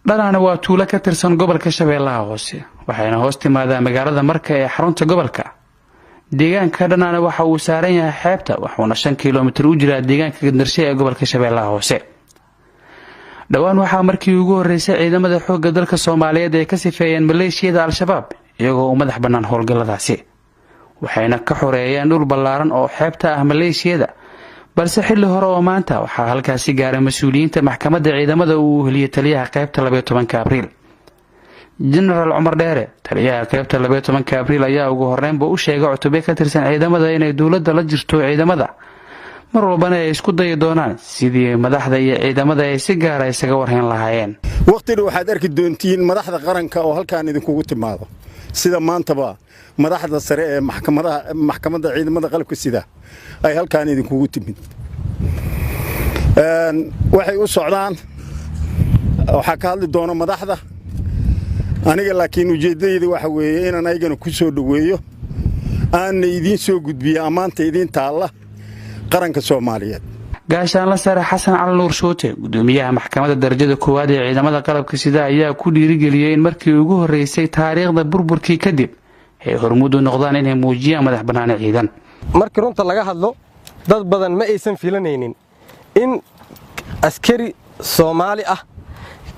Dhanaana waa tuulo ka tirsan gobolka Shabeellaha Hoose, waxayna hoos timaadaa magaalada Marka ee xarunta gobolka. Deegaanka Dhanaana waxa uu saaran yahay xeebta, wuxuuna 5 kilomitir u jiraa deegaanka Gandarshe ee gobolka Shabeellaha Hoose. Dhowaan waxaa markii ugu horreysay ciidamada xoogga dalka Soomaaliyeed ay ka sifeeyeen maleeshiyada Al-Shabaab, iyagoo u madax bannaan howlgalladaasi, waxayna ka xoreeyeen dhul ballaaran oo xeebta ah maleeshiyada. Balse xilli hore oo maanta waxaa halkaasi gaaray mas-uuliyiinta maxkamadda ciidamada uu heliyey taliyaha qaybta 12-ka Abriil, Jenaraal Cumar Dheere. Taliyaha qaybta 12-ka Abriil ayaa ugu horreynba u sheegay cutubyo ka tirsan ciidamada inay dowladda la jirto ciidamada, mar walbana ay isku dayi doonaan sidii madaxda iyo ciidamada ay si gaara isaga warhayn lahaayeen. Waqtidha waxaad arki doontiin madaxda qaranka oo halkaan idinkugu timaado, sida maantaba madaxda sare ee maxkamadaha, maxkamadda ciidamada qalabka sida ay halkaan idinkugu timid. Waxay u socdaan waxaa ka hadli doona madaxda. Aniga laakiin ujeeddadayda waxa weeye inaan ayagana ku soo dhoweeyo, aanna idiin soo gudbiyo ammaanta idiin taalla qaranka Soomaaliyeed. Gaashaanla sare Xasan Cali Nuur Shuute, gudoomiyaha maxkamadda darajada koowaad ee ciidamada qalabka sida, ayaa ku dhiirigeliyey in markii ugu horreysay taariikhda burburkii kadib ay hormuud u noqdaan inay muujiyaan madax bannaani ciidan. Markii runta laga hadlo, dad badan ma aysan filanaynin in askari Soomaali ah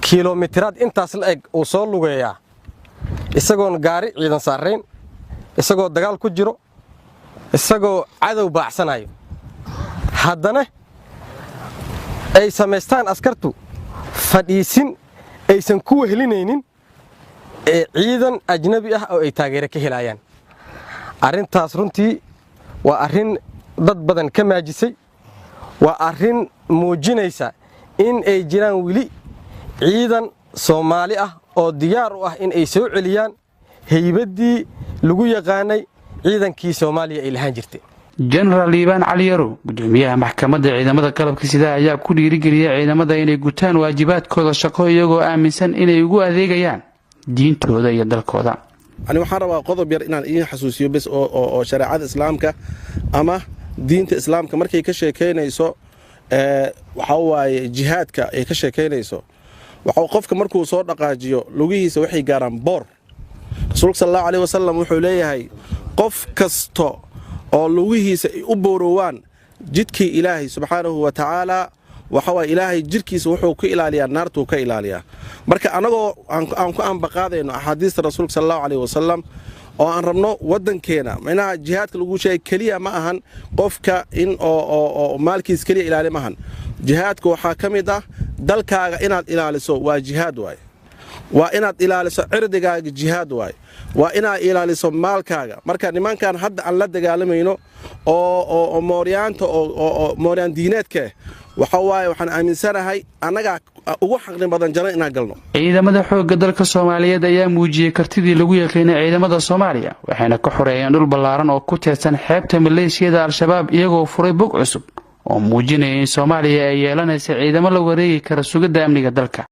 kilomitiraad intaas la eg uu soo lugeeyaa, isagoon gaari ciidan saarayn, isagoo dagaal ku jiro, isagoo cadow baacsanayo, haddana ay samaystaan askartu fadhiisin aysan ku wehelinaynin ee ciidan ajnabi ah oo ay taageero ka helayaan. Arrintaas runtii waa arrin dad badan ka maajisay, waa arrin muujinaysa in ay jiraan weli ciidan Soomaali ah oo diyaar u ah in ay soo celiyaan haybaddii lagu yaqaanay ciidankii Soomaaliya ay lahaan jirtay. Jenaraal Liibaan Cali Yarow, gudoomiyaha maxkamadda ciidamada qalabka sida, ayaa ku dhiirigeliyay ciidamada inay gutaan waajibaadkooda shaqo, iyagoo aaminsan inay ugu adeegayaan diintooda iyo dalkooda. Ani waxaan rabaa qodob yar inaan idiin xasuusiyo bes oo shareecada Islaamka ama diinta Islaamka markay ka sheekaynayso, waxaa waaye jihaadka ay ka sheekaynayso, waxuu qofka markuu soo dhaqaajiyo lugihiisa waxay gaaraan boor. Rasuulka sal Allahu aleyh wasalam wuxuu leeyahay, qof kasta oo lugihiisa ay u boorowaan jidkii Ilaahay subxaanahu wa tacaala, waxa waye Ilaahay jirkiisa wuxuu ka ilaaliyaa, naartuu ka ilaaliyaa. Marka annagoo aan ku ambaqaadayno axaadiista Rasuulka sal Allahu aleyh wasalam oo aan rabno waddankeena, micnaha jihaadka lagu sheegay keliya ma ahan qofka in oo maalkiis keliya ilaali ma ahan. Jihaadka waxaa ka mid ah dalkaaga inaad ilaaliso, waa jihaad waaye. Waa inaad ilaaliso cirdigaaga, jihaad waaye. Waa inaad ilaaliso maalkaaga. Marka nimankan hadda aan la dagaalamayno oo mooryaanta oo mooryaan diineedka, waxa waaye waxaan aaminsanahay annagaa ugu xaqni badan jano inaan galno. Ciidamada xoogga dalka Soomaaliyeed ayaa muujiyey kartidii lagu yaqiinay ciidamada Soomaaliya, waxayna ka xoreeyeen dhul ballaaran oo ku teedsan xeebta maleeshiyada Al-Shabaab, iyagoo furay bog cusub oo muujinaya in Soomaaliya ay yeelanaysa ciidamo la wareegi kara sugidda amniga dalka.